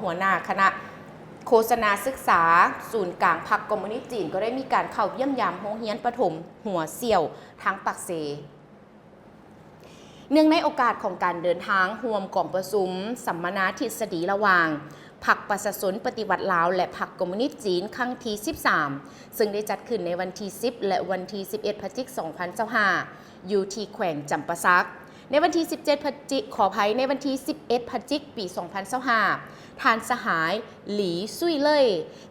ຫົວໜ້າຄະນະໂຄສະນາສຶກສາສູນກາງພັກຄອມມູນິດຈີນ ກໍໄດ້ມີການເຂົ້າຢ້ຽມຢາມໂຮງຮຽນປະຖົມຫົວສ່ຽວທາງປາກເຊ. ເນື່ອງໃນໂອກາດຂອງການເດີນທາງຮ່ວມກອງປະຊຸມສຳມະນາທິດສະດີລະຫວ່າງພັກປະຊາຊົນປະຕິວັດລາວ ແລະ ພັກຄອມມູນິດຈີນ ຄັ້ງທີສິບສາມ ເຊິ່ງໄດ້ຈັດຂຶ້ນໃນວັນທີສິບ ແລະ ວັນທີສິບເອັດ ພະຈິກ ສອງພັນຊາວຫ້າ ຢູ່ທີ່ແຂວງຈຳປາສັກ. ໃນວັນທີສິບເຈັດ ພະຈິກ, ຂໍອະໄພ, ໃນວັນທີສິບເອັດ ພະຈິກ ປີສອງພັນຊາວຫ້າ ທ່ານສະຫາຍ ຫຼີ ຊຸຍເລີຍ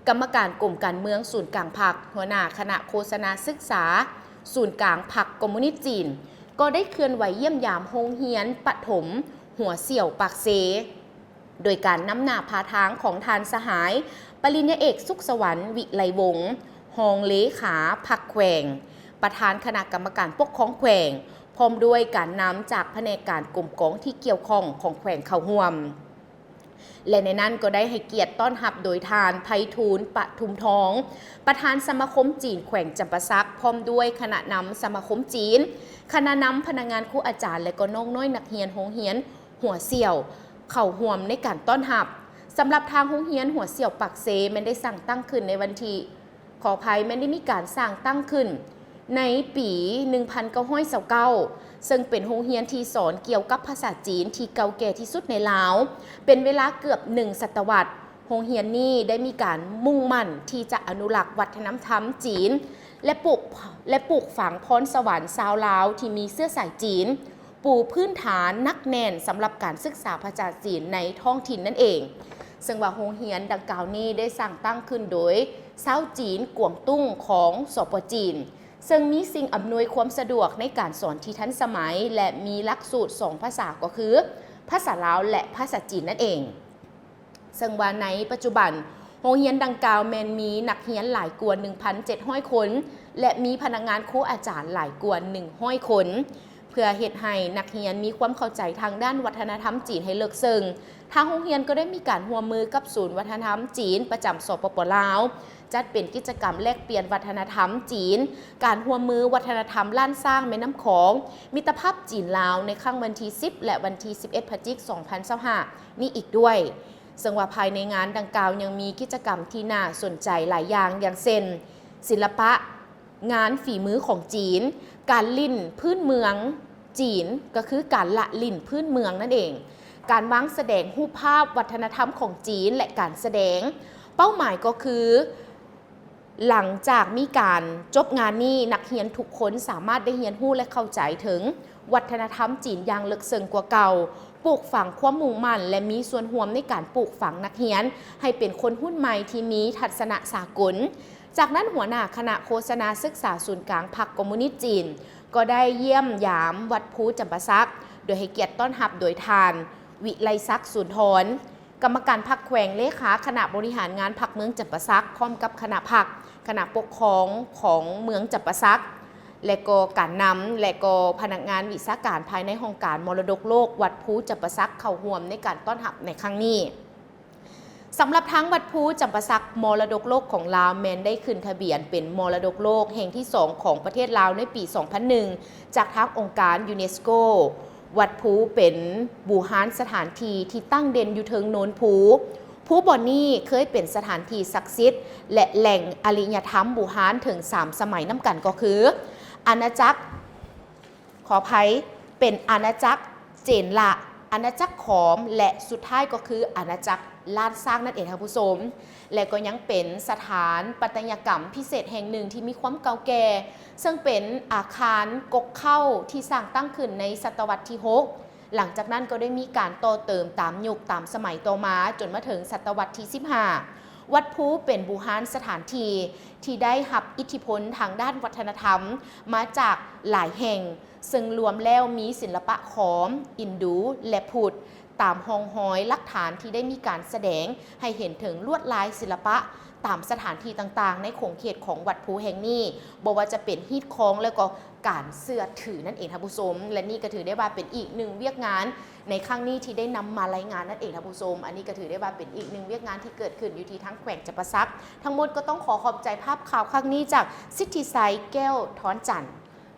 ກຳມະການກົມການເມືອງສູນກາງພັກ, ຫົວໜ້າຄະນະໂຄສະນາສຶກສາສູນກາງພັກຄອມມູນິດຈີນ ກໍໄດ້ເຄື່ອນໄຫວຢ້ຽມຢາມໂຮງຮຽນປະຖົມຫົວສ່ຽວປາກເຊ ໂດຍການນຳໜ້າພາທາງຂອງທ່ານສະຫາຍ ປະລິນຍາເອກ ສຸກສະຫວັນ ວິໄລວົງ ຮອງເລຂາພັກແຂວງ, ປະທານຄະນະກຳມະການປົກຄອງແຂວງ, ພ້ອມດ້ວຍການນຳຈາກພະແນກການກົມກອງທີ່ກ່ຽວຂ້ອງຂອງແຂວງເຂົ້າຮ່ວມ. ແລະ ໃນນັ້ນກໍໄດ້ໃຫ້ກຽດຕ້ອນຮັບໂດຍທ່ານ ໄພທູນ ປະທຸມທອງ ປະທານສະມາຄົມຈີນແຂວງຈຳປາສັກ, ພ້ອມດ້ວຍຄະນະນຳສະມາຄົມຈີນ, ຄະນະນຳພະນັກງານ, ຄູອາຈານ ແລະ ກໍນ້ອງນ້ອຍນັກຮຽນໂຮງຮຽນຫົວສ່ຽວ ເຂົ້າຮ່ວມໃນການຕ້ອນຮັບ. ສຳລັບທາງໂຮງຮຽນຫົວສ່ຽວປາກເຊ ແມ່ນໄດ້ສ້າງຕັ້ງຂຶ້ນໃນວັນທີ ຂໍອະໄພ, ແມ່ນໄດ້ມີການສ້າງຕັ້ງຂຶ້ນໃນປີໜຶ່ງພັນເກົ້າຮ້ອຍຊາວເກົ້າ ເຊິ່ງເປັນໂຮງຮຽນທີ່ສອນກ່ຽວກັບພາສາຈີນທີ່ເກົ່າແກ່ທີ່ສຸດໃນລາວ ເປັນເວລາເກືອບໜຶ່ງສະຕະວັດ. ໂຮງຮຽນນີ້ໄດ້ມີການມຸ່ງໝັ້ນທີ່ຈະອະນຸລັກວັດທະນະທຳຈີນ ແລະ ປູກ, ແລະ ປູກຝັງພອນສະຫວັນຊາວລາວທີ່ມີເຊື້ອສາຍຈີນ ປູພື້ນຖານໜັກແໜ້ນສຳລັບການສຶກສາພາສາຈີນໃນທ້ອງຖິ່ນນັ້ນເອງ. ເຊິ່ງວ່າໂຮງຮຽນດັ່ງກ່າວນີ້ໄດ້ສ້າງຕັ້ງຂຶ້ນໂດຍຊາວຈີນກວາງຕຸ້ງຂອງ ສປ ຈີນ, ເຊິ່ງມີສິ່ງອຳນວຍຄວາມສະດວກໃນການສອນທີ່ທັນສະໄໝ ແລະ ມີຫຼັກສູດສອງພາສາ ກໍຄືພາສາລາວ ແລະ ພາສາຈີນນັ້ນເອງ. ເຊິ່ງວ່າໃນປັດຈຸບັນ ໂຮງຮຽນດັ່ງກ່າວແມ່ນມີນັກຮຽນຫຼາຍກວ່າໜຶ່ງພັນເຈັດຮ້ອຍຄົນ ແລະ ມີພະນັກງານຄູອາຈານຫຼາຍກວ່າໜຶ່ງຮ້ອຍຄົນ. ເພື່ອເຮັດໃຫ້ນັກຮຽນມີຄວາມເຂົ້າໃຈທາງດ້ານວັດທະນະທຳຈີນໃຫ້ເລິກເຊິ່ງ, ທາງໂຮງຮຽນກໍໄດ້ມີການຮ່ວມມືກັບສູນວັດທະນະທຳຈີນປະຈຳ ສປປ ລາວ, ຈັດເປັນກິດຈະກຳແລກປ່ຽນວັດທະນະທຳຈີນ, ການຮ່ວມມືວັດທະນະທຳລ້ານຊ້າງແມ່ນ້ຳຂອງ, ມິດຕະພາບຈີນລາວ ໃນຄັ້ງວັນທີສິບ ແລະ ວັນທີສິບເອັດ ພະຈິກ ສອງພັນຊາວຫ້າ ນີ້ອີກດ້ວຍ. ເຊິ່ງວ່າພາຍໃນງານດັ່ງກ່າວຍັງມີກິດຈະກຳທີ່ໜ້າສົນໃຈຫຼາຍຢ່າງ, ຢ່າງເຊັ່ນ ສິລະປະງານຝີມືຂອງຈີນ, ການຫຼິ້ນພື້ນເມືອງຈີນ, ກໍຄືການລະຫຼິ້ນພື້ນເມືອງນັ້ນເອງ, ການວາງສະແດງຮູບພາບວັດທະນະທຳຂອງຈີນ ແລະ ການສະແດງ. ເປົ້າໝາຍກໍຄື ຫຼັງຈາກມີການຈົບງານນີ້, ນັກຮຽນທຸກຄົນສາມາດໄດ້ຮຽນຮູ້ ແລະ ເຂົ້າໃຈເຖິງວັດທະນະທຳຈີນຢ່າງເລິກເຊິ່ງກວ່າເກົ່າ, ປູກຝັງຄວາມມຸ່ງໝັ້ນ ແລະ ມີສ່ວນຮ່ວມໃນການປູກຝັງນັກຮຽນໃຫ້ເປັນຄົນຮຸ່ນໃໝ່ທີ່ມີທັດສະນະສາກົນ. ຈາກນັ້ນ, ຫົວໜ້າຄະນະໂຄສະນາສຶກສາສູນກາງພັກຄອມມູນິດຈີນ ກໍໄດ້ຢ້ຽມຢາມວັດພູຈຳປາສັກ ໂດຍໃຫ້ກຽດຕ້ອນຮັບໂດຍທ່ານ ວິໄລສັກ ສູນທອນ ກຳມະການພັກແຂວງ, ເລຂາຄະນະບໍລິຫານງານພັກເມືອງຈຳປາສັກ ພ້ອມກັບຄະນະພັກ, ຄະນະປົກຄອງຂອງເມືອງຈຳປາສັກ ແລະ ກໍການນຳ ແລະ ກໍພະນັກງານວິຊາການພາຍໃນຫ້ອງການມໍລະດົກໂລກວັດພູຈຳປາສັກ ເຂົ້າຮ່ວມໃນການຕ້ອນຮັບໃນຄັ້ງນີ້. ສຳລັບທາງວັດພູຈຳປາສັກ ມໍລະດົກໂລກຂອງລາວ ແມ່ນໄດ້ຂຶ້ນທະບຽນເປັນມໍລະດົກໂລກແຫ່ງທີສອງຂອງປະເທດລາວໃນປີສອງພັນໜຶ່ງ ຈາກທາງອົງການຢູເນສໂກ. ວັດພູເປັນບູຮານສະຖານທີ່ທີ່ຕັ້ງເດັ່ນຢູ່ເທິງໂນນພູ. ພູບ່ອນນີ້ເຄີຍເປັນສະຖານທີ່ສັກສິດ ແລະ ແຫຼ່ງອາລິຍະທຳບູຮານເຖິງສາມສະໄໝນຳກັນ ກໍຄື ອານາຈັກ, ຂໍອະໄພ, ເປັນອານາຈັກເຈນລະ, ອານາຈັກຂອມ ແລະ ສຸດທ້າຍກໍຄືອານາຈັກລ້ານຊ້າງນັ້ນເອງ ທ່ານຜູ້ຊົມ. ແລະ ກໍຍັງເປັນສະຖານປັດຕະຍະກຳພິເສດແຫ່ງໜຶ່ງທີ່ມີຄວາມເກົ່າແກ່, ເຊິ່ງເປັນອາຄານກົກເຄົ້າທີ່ສ້າງຕັ້ງຂຶ້ນໃນສະຕະວັດທີຫົກ. ຫຼັງຈາກນັ້ນກໍໄດ້ມີການຕໍ່ເຕີມຕາມຍຸກຕາມສະໄໝຕໍ່ມາ ຈົນມາເຖິງສະຕະວັດທີສິບຫ້າ. ວັດພູເປັນບູຮານສະຖານທີ່ທີ່ໄດ້ຮັບອິດທິພົນທາງດ້ານວັດທະນະທຳມາຈາກຫຼາຍແຫ່ງ, ເຊິ່ງລວມແລ້ວມີສິລະປະຂອມ, ອິນດູ ແລະ ພຸດ, ຕາມຮ່ອງຮອຍຫຼັກຖານທີ່ໄດ້ມີການສະແດງໃຫ້ເຫັນເຖິງລວດລາຍສິລະປະຕາມສະຖານທີ່ຕ່າງໆໃນຂົງເຂດຂອງວັດພູແຫ່ງນີ້, ບໍ່ວ່າຈະເປັນຮີດຄອງ ແລະ ກໍການເຊື່ອຖືນັ້ນເອງ ທ່ານຜູ້ຊົມ. ແລະ ນີ້ກໍຖືໄດ້ວ່າເປັນອີກໜຶ່ງວຽກງານໃນຄັ້ງນີ້ທີ່ໄດ້ນຳມາລາຍງານນັ້ນເອງ ທ່ານຜູ້ຊົມ. ອັນນີ້ກໍຖືໄດ້ວ່າເປັນອີກໜຶ່ງວຽກງານທີ່ເກີດຂຶ້ນຢູ່ທີ່ທາງແຂວງຈຳປາສັກ. ທັງໝົດກໍຕ້ອງຂໍຂອບໃຈພາບຂ່າວຄັ້ງນີ້ຈາກສິດທິໄຊ ແກ້ວທອນຈັນ.